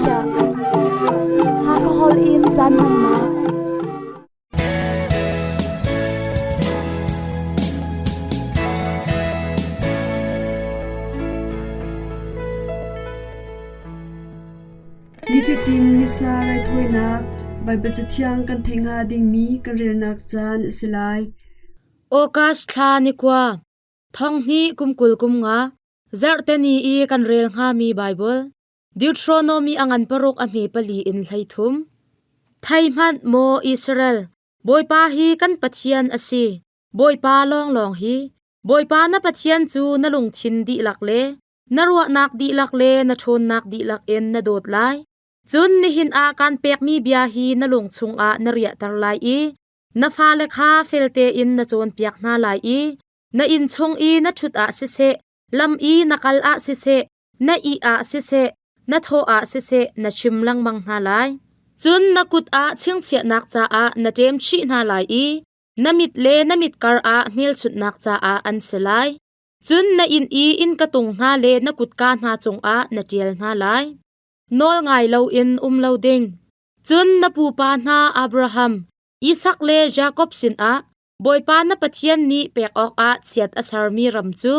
chiah. Hakha holh in caan hmannak. Nifatin Missa raithawinak Baibal Cathiang kan theih hnga dingmi kan relnak caan a si lai. August thla ni kua, thong hnih kum 20 kum nga, zarhte ni i kan rel hngami Baibal, Deuteronomy a ngan paruk a hme pali in hlei thum. Thei hmanh maw Israel, Bawipa hi kan Pathian a si, Bawipa lawnglawng hi. Bawipa na Pathian cu na lungthin dihlak le na ruahnak dihlak le na ṭhawnnak dihlak in na dawt lai. Cun nihin ah kaan pekmi bia hi na lung chungah na riahter lai i na fale kha fel tein na cawnpiak hna lai i na inn chung i na ṭhut ah siseh, lam i na kal ah siseh, na ih ah siseh, na thawh ah siseh na chim lengmang hna lai. Cun na kut ah chingchiahnak caah na ṭem chih hna lai i na mit le na mit kar ah hmelchunhnak caah an si lai. Cun na inn i innka tung hna le na kutka hna cungah na ṭial hna lai. Nawl ngai loin um lo ding. Cun na pupa hna Abraham, Isak le Jakob sinah Bawipa na Pathian nih pek awkah chiat a sermi ram cu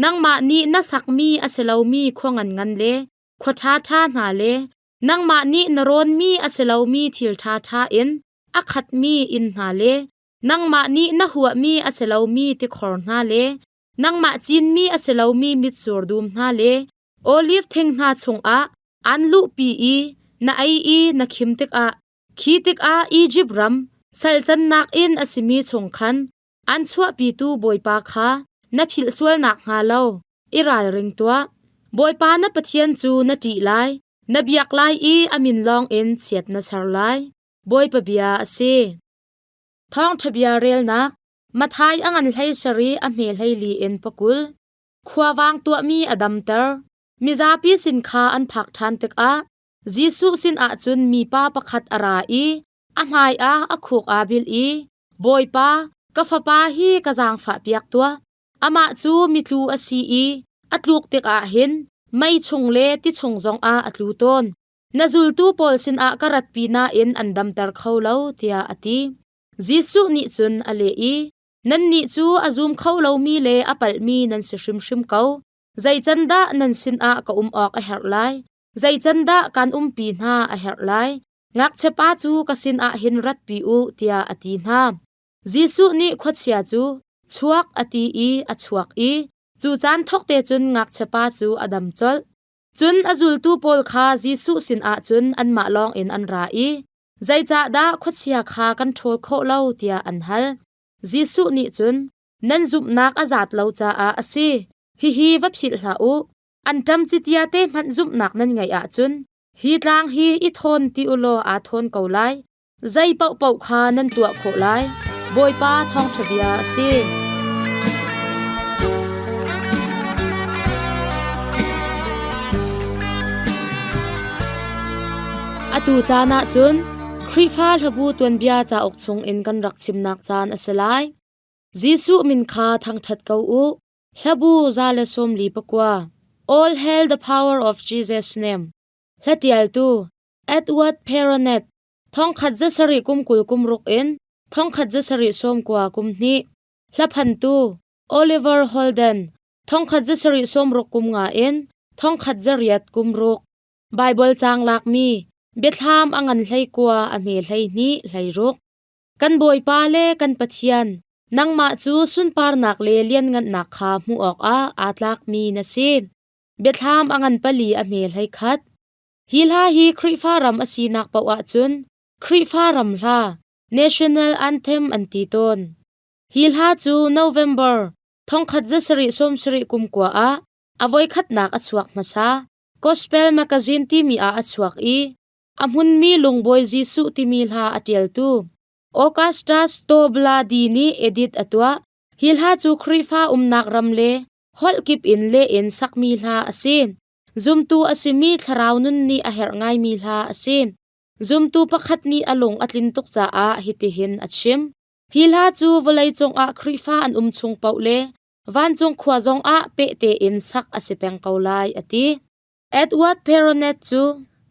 nangmah nih na sakmi a si lomi khua nganngan le khua ṭhaṭha hna le nangmah nih na rawnmi a si lomi thil ṭhaṭha in a khatmi inn hna le nangmah nih na huahmi a si lomi tikhor hna le nangmah cinmi a si lomi mitsur dum hna le oliv thing hna chungah an luhpi i na ei i na khim tikah khi tikah Izipt ram salcannak in a simi chung khan an chuahpitu Bawipa kha na philh sual nakhnga lo i ralring tuah. Bawipa na Pathian cu na ṭih lai, na biak lai i a min lawngin chiat na ser lai. Bawipa bia a si. Thawngṭha bia relnak Matthai a ngan hlei sarih a hme hlei li in pakul. Khuavang tuahmi a damter. Mizapi sin kha an phak ṭhan tikah Jesuh sinah cun mipa pakhat a ra i a hmaiah a khuk aa bil i, Bawipa, ka fapa hi ka zaangfahpiak tuah. Amah cu mitlu a si i a tluk tikah hin mei chung le ti chung zongah a tlu tawn. Na zultu pawl sinah ka ratpi nain an damter kho lo, tiah a ti. Jesuh nih cun a leh i, Nannih cu a zum kho lomi le a palhmi nan si hrimhrim ko. Zei can dah nan sinah ka um awk a herh lai? Zei can dah kaan umpi hna a herh lai? Ngakchiapa cu ka sinah hin ratpi u, tiah a ti hna. Jesuh nih khuachia cu, Chuak, a ti i a chuak i cu caan thawk te cun ngakchiapa cu a dam colh. Cun a zultu pawl kha Jesuh sinah cun anmah lawngin an ra i, Zeicahdah khuachia kha kan ṭhawl khawh lo tiah an hal. Jesuh nih cun, Nan zumhnak a zat lo caah a si. Hihi va philh hlah u. Anṭam citia te hmanh zumhnak nan ngeih ahcun hi tlang hi i thawn ti u law aa thawn ko lai. Zei paohpaoh kha nan tuah khawh lai. Bawipa thawngṭha bia a si. Atu caan ah cun Khrihfa hlabu tuanbia cauk chung in kan rak chimnak caan a si lai. Jesuh min kha thangṭhat ko u. Hlabu 149. All hail the power of Jesus name. Hla ṭialtu Edward Perronet thongkhat zasarih kum 20 kum ruk in thongkhat zasarih sawmkua kum hnih. Hlaphantu Oliver Holden thongkhat zasarih sawmruk kum nga in thongkhat zariat kum ruk. Baibal caang lakmi Biathlam a ngan hlei kua a hme hlei hnih hlei ruk. Kan Bawipa le kan Pathian, nangmah cu sunparnak le lianngannak kha hmuh awkah aa tlakmi na si. Biathlam a ngan pali a hme hlei khat. Hi hla hi Khrihfa ram a sinak paoh ahcun Khrihfa ram hla, National Anthem an ti tawn. Hi hla cu November thongkhat zasarih sawmsarih kum kua ah a voikhatnak a chuak hmasa. Gospel Magazine timi ah a chuak i a hmunmi Lungbawi Jesuh timi hla a ṭialtu Augustus Tobladi nih edit a tuah. Hi hla cu Khrihfa umnak ram le holh kip in leh in sakmi hla a si. Zumtu a simi thlarau nun nih a herh ngaimi hla a si. Zumtu pakhat nih a lung a tlin tuk caah hitihin a chim. Hi hla cu vawleicung ah Khrihfa an um chung paoh le vancung khua zongah peh tein sak a si peng ko lai a ti. Edward Perronet cu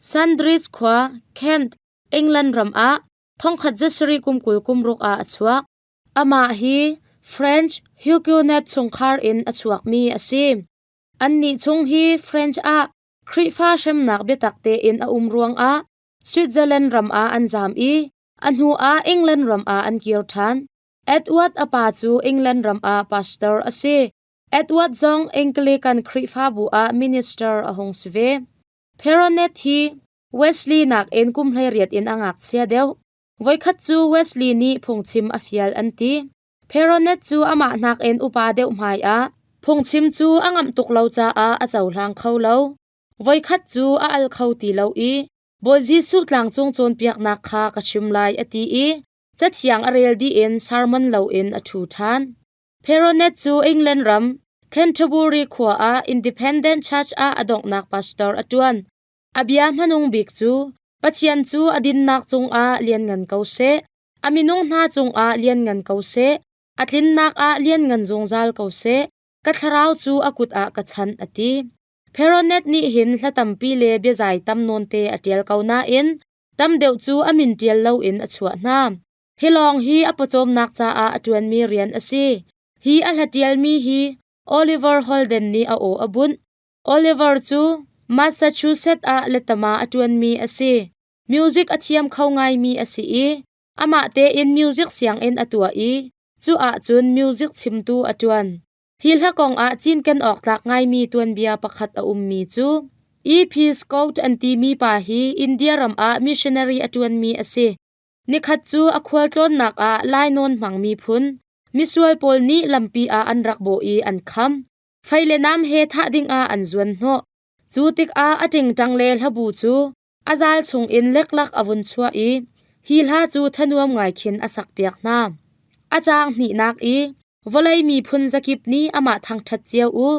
Sandridge khua, Kent, England ram ah thongkhat zasarih kum 20 kum ruk ah a chuak. Amah hi French Huguenot chungkhar in a chuakmi a si. Annih chung hi French ah Khrihfa hremnak biatak tein a um ruangah Switzerland ram ah an zaam i a hnu ah England ram ah an kir ṭhan. Edward a pa cu England ram ah pastor a si. Edward zong Anglican Khrihfabu ah minister a hung si ve. Peronet hi Wesley nakin kum 18 in a ngakchia deuh. Voikhat cu Wesley nih phungchim a fial an ti. Peronet cu amah nakin upa deuh hmai ah phungchim cu a ngamh tuk lo caah a cohlang kho lo. Voikhat cu a al kho ti lo i Bawi Jesuh tlangcung cawnpiaknak kha ka chim lai a ti i Cathiang a rel dih in sermon loin a ṭhu ṭhan. Peronet cu England ram Canterbury khua ah Independent Church ah a donghnak pastor a ṭuan. A bia hmanung bik cu Pathian cu a dinnak cungah lianngan ko seh, a minung hna cungah lianngan ko seh, a tlinnak ah lianngan zungzal ko seh, ka thlarau cu a kut ah ka chanh a ti. Peronet nih hin hla tampi le biazai tam nawnte a ṭial ko nain Tam deuh cu a min ṭial loin a chuah hna. Hi lawng hi a pawcawmnak caah a ṭuanmi rian a si. Hi a hla ṭialmi hi Oliver Holden nih a aw a bunh. Oliver cu Massachusetts ah letama a ṭuanmi a si. Music a thiam kho ngaimi a si i amah tein music sianginn a tuah i cu ahcun music chimtu a ṭuan. Hi hla kong ah cinken awk tlak ngaimi tuanbia pakhat a ummi cu E.P. Scott an timi pa hi India ram ah missionary a ṭuanmi a si. Nikhat cu a khualtlawnnak ah lainawn hmangmi phun misual pawl nih lampi ah an rak bawh i an kham. Fei le nam he thah dingah an zuan hnawh. Cu tikah a ṭingṭang le hlabu cu a zal chungin leklak a vun chuah i hi hla cu thanuam ngai khin a sakpiak hna. A caang hnihnak i vawlei miphun zakip nih amah thangṭhat cio u,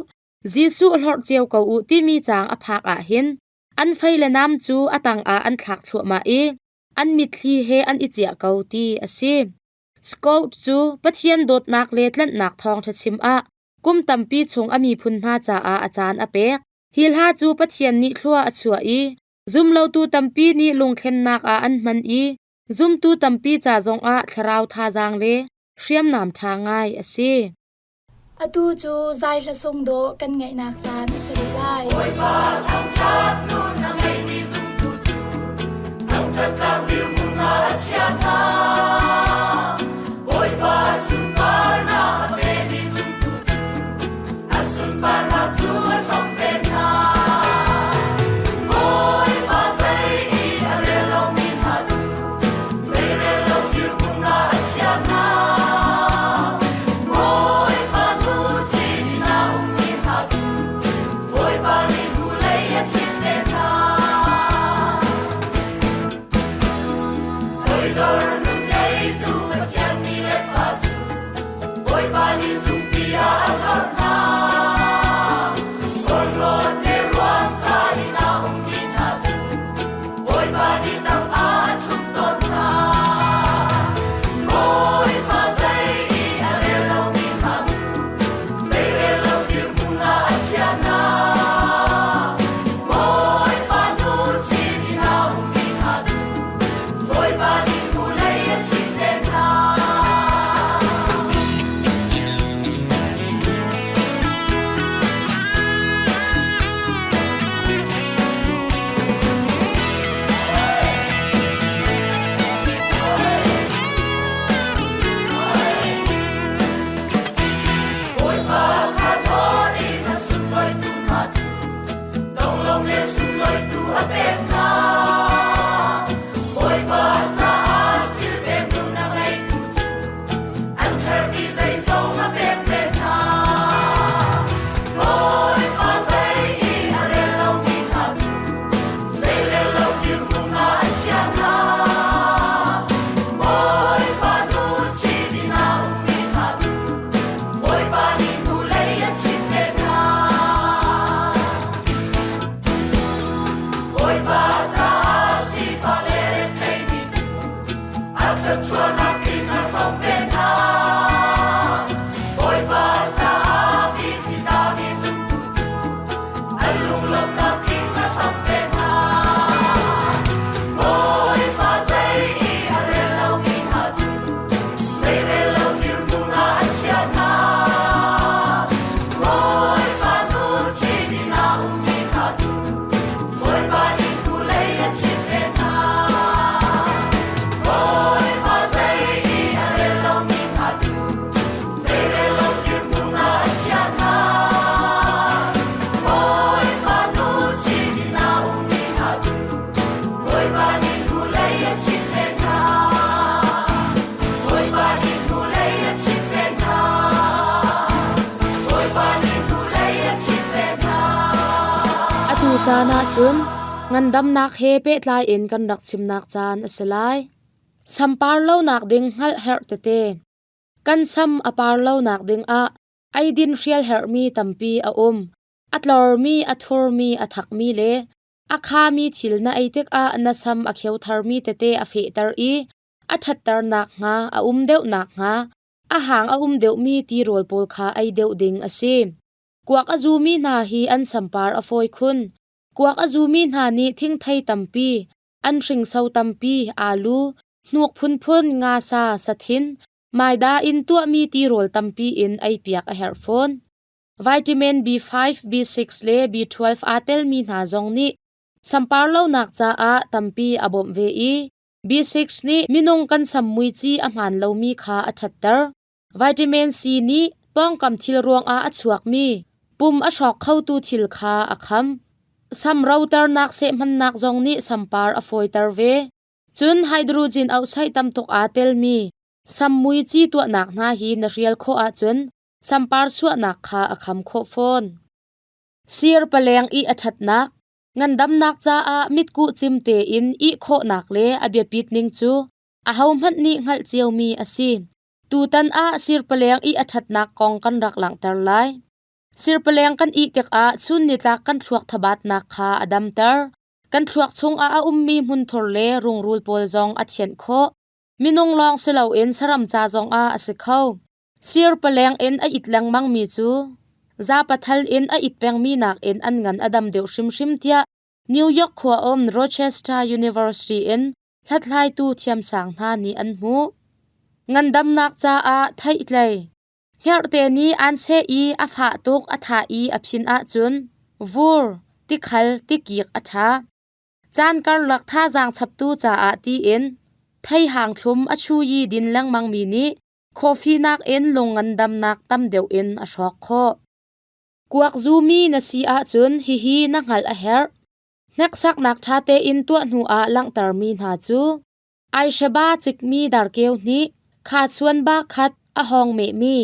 Jesuh hlorh cio ko u timi caang a phak ah hin an fei le nam cu a tangah an thlak thluahmah i an mitthli he an i ciah ko ti a si. Scott cu Pathian dawtnak le tlanhnak thawngṭha chim ah kum tampi chung a miphun hna caah a caan a pek. Hi hla cu Pathian nih thlua a chuah i zumlotu tampi nih lungthlennak ah an hman i zumtu tampi ca zongah thlarau thazaang le hriamnam ṭha ngai a si. Atu cu zai hla sung dawh kan ngaihnak caan a si rih lai. Bawipa thangṭhat nun a ngeimi zumtu cu thangṭhat tlak dirhmun ah a chia hna. Bawipa sunparnak a pemi zumtu cu A sunparnak cu a hrawmh ve hna. Bawipa zei i a rel lomi hna cu zeirel lo dirhmun ah a chia hna. Bawipa hnu chin in a ummi hna cu Bawipa nih hnulei a chit ve hna. caan ahcun ngandamnak he pehtlai in kan rak chimnak caan a si lai. Sampar lonak ding hngalh herh tete. Kan sam a par lonak ding ah eidin hrial herhmi tampi a um. A tlormi, a thurmi, a thakmi le a khami thil na ei tikah na sam a kheu tharmi tete a fehter i a ṭhatter nakhnga, a um deuh nakhnga, a hang a um deuhmi tirawl pawl kha ei deuh ding a si. Kuak a zumi hna hi an sampar a fawi khun. Kuak a zumi hna nih thingthei tampi, an hringso tampi, aalu, hnuk phunphun, ngasa, sathin, maida in tuahmi tirawl tampi in eipiak a herh fawn. Vitamin B5, B6 le B12 aa telmi hna zong nih sampar lonak caah tampi a bawmh ve i B6 nih minung kan sam muici a hmaan lomi kha a ṭhatter. Vitamin C nih pawngkam thil ruangah a chuakmi pum a hrawk khotu thil kha a kham. Sam roternak sehhmannak zong nih sampar a fawiter ve. Cun hydrogen oxide tam tuk aa telmi sam muici tuahnak hna hi na hrial khawh ahcun sampar chuahnak kha a kham khawh fawn. Sir paleng i a ṭhatnak, ngandamnak caah mitkuh cim tein ih khawhnak le a biapit ning cu ahohmanh nih hngalh ciomi a si. Tutan ah sirpaleng i a ṭhatnak kong kan rak langhter lai. Sirpaleng kan ih tikah chun nitlak kan thluak thabatnak kha a damter. Kan thluak chungah a ummi hmunthur le rungrul pawl zong a thianh khawh. Minung lawng si loin saram ca zongah a si kho. Sir paleng in a it lengmangmi cu zapathal in a it pengmi nakin an ngan a dam deuh hrimhrim tiah New York khua um Rochester University in hlathlaitu thiamsang hna nih an hmuh. Ngandamnak caah theihtlei. Hngerhte nih an seh i a fah tuk a thah i a phin ahcun vur, tikhal, tikik a ṭha. Caan karlak thazaang chaptu caah tiin theihang thlum a chuyi din lengmangmi nih coffee nakin lung ngandamnak tam deuh in a hrawk khawh. Kuak zumi na si ahcun hihi na hngalh a herh. Hneksaknak ṭha tein tuah hnuah langhtermi hna cu aihre cikmi darkeu hnih, khachuan ba khat a hawng mehmi,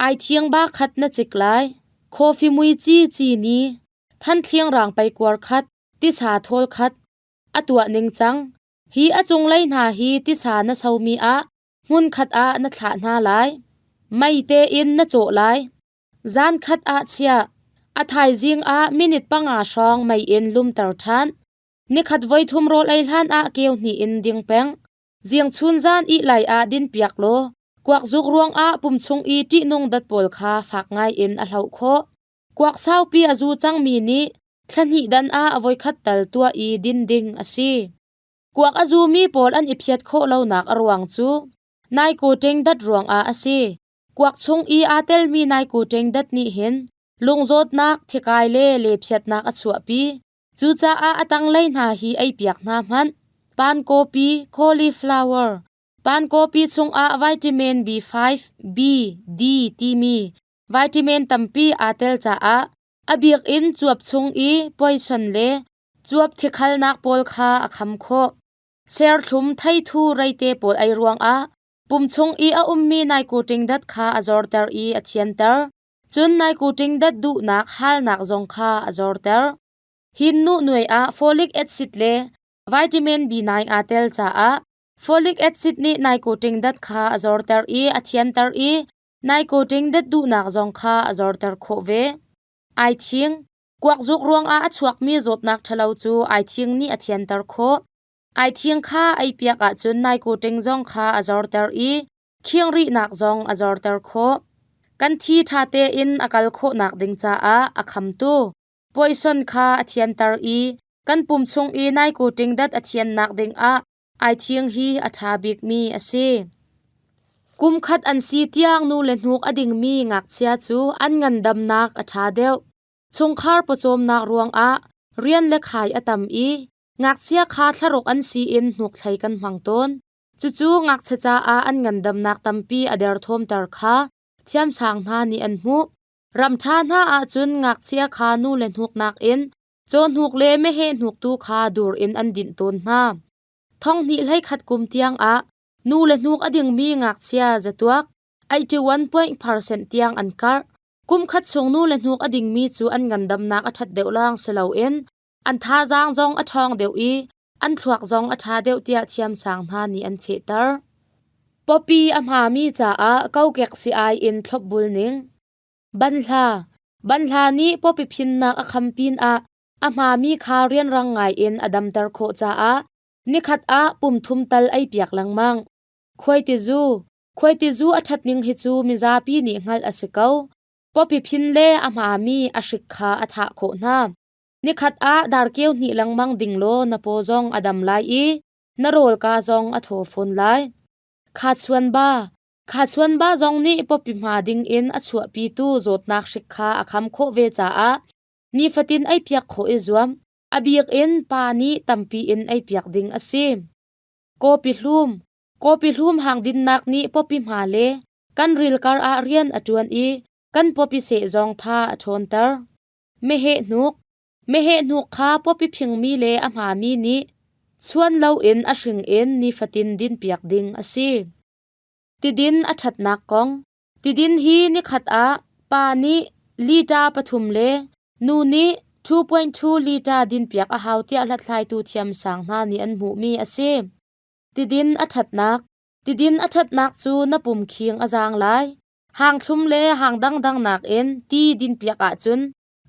aithiang ba khat na cik lai, coffee muici cini, thanthliang rang peikuar khat, tisa thawl khat. A tuah ningcang, hi a cunglei hna hi tisa na somi ah hmunkhat ah na thlah hna lai. Mei tein na cawh lai. Zan khat ah chiah. A thaizing ah minute 5 hrawng mei in lumter ṭhan. Nikhat voithum rawl ei hlan ah keu hnih in ding peng. Ziang chun zan ih lai ah din piak law kuak zuk ruangah pum chung i ṭihnung dat pawl kha fak ngai in a hloh khawh. Kuak saupi a zu cangmi nih thla hnih dan ah voikhat tal tuah i din ding a si. Kuak a zumi pawl an i phiat khawh lonak a ruang cu naikawṭing dat ruangah a si. Kuak chung i aa telmi naikawṭing dat nih hin lungzawtnak, thikai le lephiatnak a chuahpi. Cucaah a tanglei hna hi eipiak hna hmanh. Pankawpi, cauliflower. Pankawpi chungah vitamin B5, B, D timi vitamin tampi aa tel caah a bik in cuap chung i poison le cuap thikhalnak pawl kha a kham khawh. Serthlum theithu reite pawl ei ruangah pum chung i a ummi naikuṭing dat kha a zorter i a thianter. Cun naikuṭing dat duhnak halnak zong kha a zorter. Hin nu nuai ah folic acid le vitamin B9 aa tel caah folic acid nih naikuṭing dat kha a zorter i a thianter i naikuṭing dat duhnak zong kha a zorter khawh ve. Aithing, kuakzuk ruangah a chuakmi zawtnak ṭhalo cu aithing nih a thianter khawh. Aithing kha eipiak ahcun naikuṭing zong kha a zorter i khingrihnak zong a zorter khawh. Kan thi ṭha tein a kal khawhnak ding caah a khamtu poison kha a thianter i kan pum chung i naikuṭing dat a thiannak dingah aithing hi a ṭha bikmi a si. Kum khat an si tiang nu le hnuk a dingmi ngakchia cu an ngandamnak a ṭha deuh. Chungkhar pawcawmnak ruangah rian le khai a tam i ngakchia kha thlaruk an si in hnukthlei kan hmang tawn. Cucu ngakchia caah an ngandamnak tampi a derthawmter kha thiamsang hna nih an hmuh. Ramṭha hna ahcun ngakchia kha nu le hnuk nakin cawhnuk le meheh hnuk tu kha dur in an dinh tawn hna. Thong hnih hleikhat kum tiangah nu le hnuk a dingmi ngakchia zatuak 81.percent tiang an karh. Kum khat chung nu le hnuk a dingmi cu an ngandamnak a ṭhat deuh lawng si loin An thazaang zong a ṭhawng deuh i an thluak zong a ṭha deuh tiah thiamsang hna nih an fehter. Pawpi a hmami caah kokek si-ai in thlopbul ning. Banhla. Banhla nih pawpi phinnak a kham pinah a hmami kha rianrang ngai in a damter khawh caah nikhat ah pum thum tal ei piak lengmang. Khuaitizu. Khuaitizu a ṭhat ning hi cu mizapi nih hngalh a si ko. Pawpi phin le a hmami a hrik kha a thah khawh hna. Nikhat ah darkeu hnih lengmang ding law na paw zong a dam lai i na rawlka zong a thaw fawn lai. Khachuan ba. Khachuan ba zong nih pawpi hma ding in a chuahpitu zawtnak hrik kha a kham khawh ve caah nifatin ei piak khawh i zuam. A bik in pa nih tampi in ei piak ding a si. Kawpi hlum. Kawpi hlum hang dinnak nih pawpi hma le kan ril kar ah rian a ṭuan i kan pawpi seh zong tha a ṭhawnter. Meheh hnuk. Meheh hnuk kha pawpi phingmi le a hmami nih chuan loin a hring in nifatin dinpiak ding a si. Tidin a ṭhatnak kong. Tidin hi nikhat ah pa nih liter pathum le nu nih 2.2 liter dinpiak a hau tiah hlathlaitu thiamsang hna nih an hmuhmi a si. Tidin a ṭhatnak. Tidin a ṭhatnak cu na pum khing a zaang lai. Hangthlum le hang dangdang nakin ti dinpiak ahcun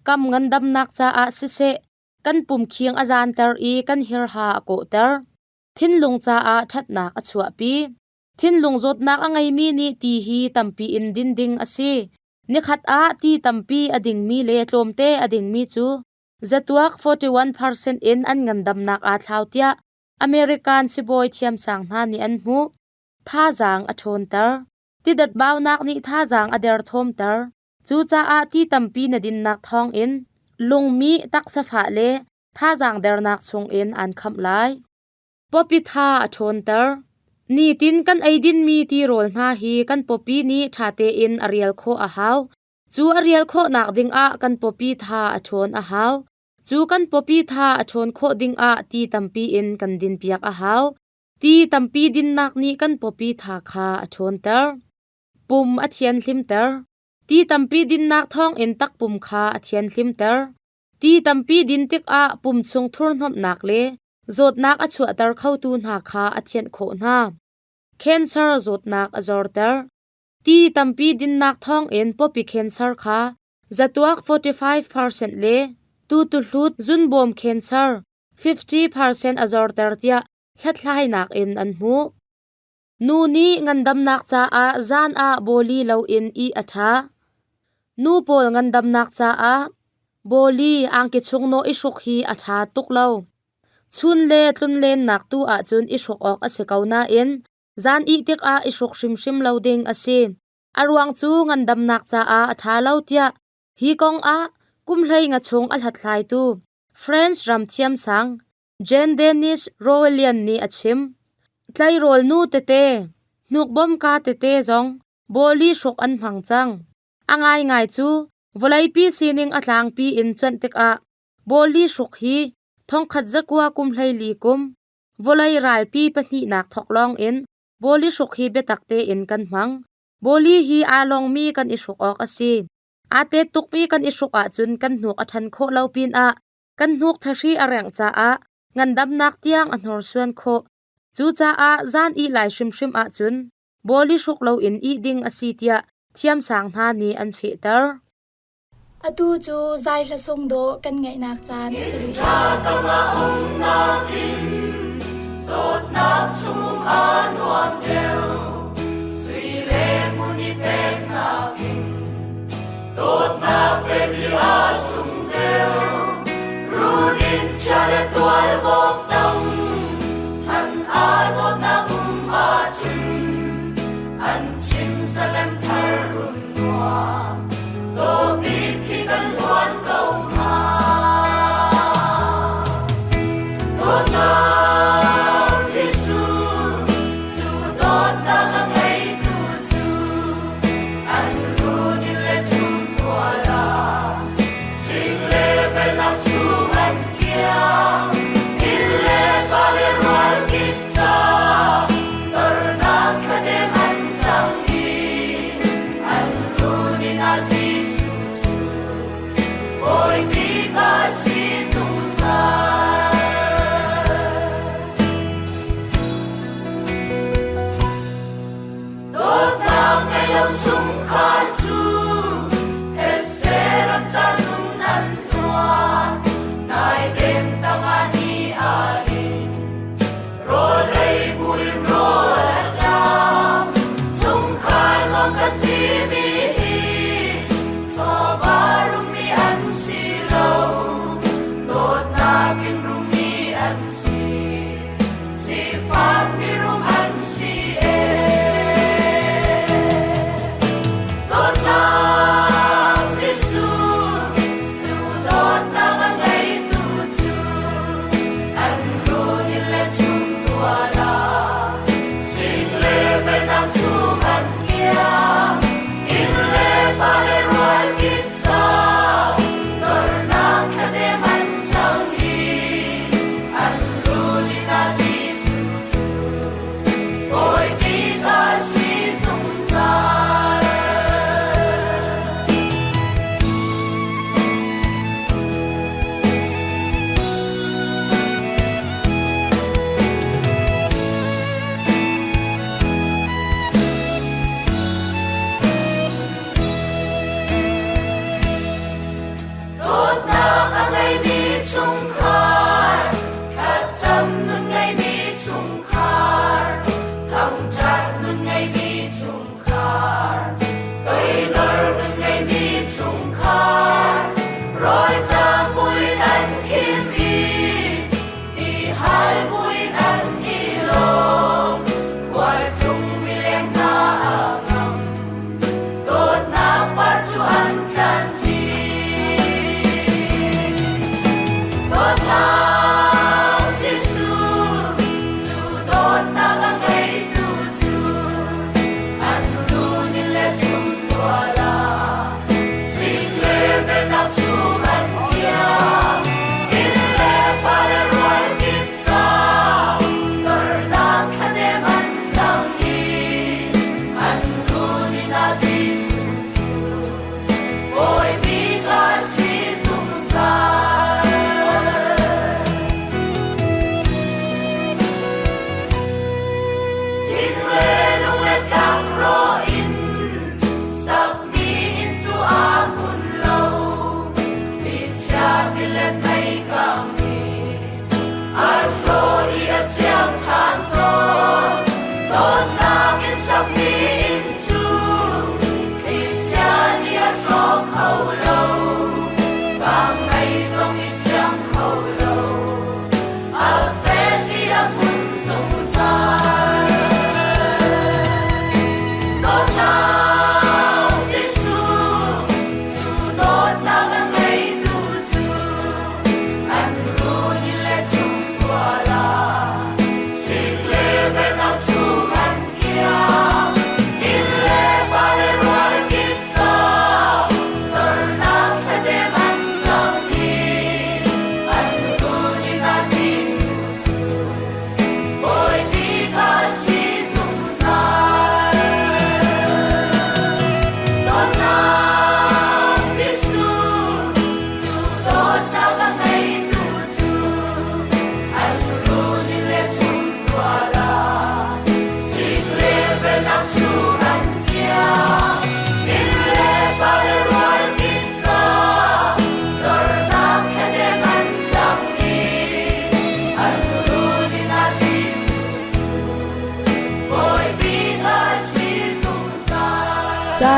kam ngandamnak caah siseh, kan pum khing a zaanter i kan hirha a kawhter. Thinlung caah ṭhatnak a chuahpi. Thinlung zawtnak a ngeimi nih ti hi tampi in din ding a si. Nikhat ah ti tampi a dingmi le tlawmte a dingmi cu zatuak 41% in an ngandamnak aa thlau tiah American sibawi thiamsang hna nih an hmuh. Thazaang a ṭhawnter. Tidat baunak nih thazaang a derthawmter. Cucaah ti tampi na dinnak thawngin lungmih, taksafah le thazaang dernak chungin aan khamh lai. Pawpi tha a ṭhawnter. Nitin kan eidinmi tirawl hna hi kan pawpi nih ṭha tein a rial khawh a hau. Cu a rial khawhnak dingah kan pawpi tha a ṭhawn a hau. Cu kan pawpi tha a ṭhawn khawh dingah ti tampi in kan dinpiak a hau. Ti tampi dinnak nih kan pawpi tha kha a ṭhawnter. Pum a thianhlimter. Ti tampi dinnak thawngin takpum kha a thianhlimter. Ti tampi din tikah pum chung thurhnomhnak le zawtnak a chuahter khotu hna kha a thianh khawh hna. Cancer zawtnak a zorter. Ti tampi dinnak thawngin pawpi cancer kha zatuak 45% le tutuhlut zunbawm cancer 50% a zorter tiah hlathlainak in an hmuh. Nu nih ngandamnak caah zan ah bawli loin ih a ṭha. Nu pawl ngandamnak caah bawli angki chung nawh i hruk hi a ṭha tuk lo. Chun le tlunlennak tu ahcun i hruk awk a si ko nain zan ih tikah i hruk hrimhrim lo ding a si. A ruang cu ngandamnak caah a ṭha lo tiah hi kong ah kum hlei nga chung a hlathlaitu French ram thiamsang Jean Denis Rowellian nih a chim. Tleirawl nu tete, hnukbom ka tete zong bawli hruk an hmang cang. A ngaingai cu vawleipi sining a tlangpi in cuanh tikah bawli hruk hi thongkhat zakua kum hleili kum vawlei ralpi pahnihnak thawk lawng in bawli hruk hi biatak tein kan hmang. Bawli hi aa longmi kan i hruk awk a si. Aa tet tukmi kan i hruk ahcun kan hnuk a ṭhan khawh lo pinah kan hnuk thahri a rengh caah ngandamnak tiang a hnorsuan khawh. Cucaah zan ih lai hrimhrim ahcun bawli hruk loin ih ding a si tiah thiamsang hna nih an fehter. Atu cu zai hla sung dawh kan ngaihnak caan a si rih. Dawtnak chung a nuam deuh sui le ngun i peknak in dawtnak pek hi a sung deuh rudin chia le tual bawk dang han a dawtnak um ahcun an chim salem thar run nuam dawtbik khi kan hluan ko hnga dawtnak Jesuh cu dawtnak a ngeitu cu an run le chung tuala sing le velnak chung an kiang inn le pa le rual kip ca tornak thladem an cang i an run in ah Jesuh cu Bawi bik a si zungzal.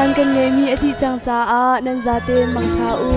Caan kan ngeihmi a dih cang caah nan zaten mangṭha u.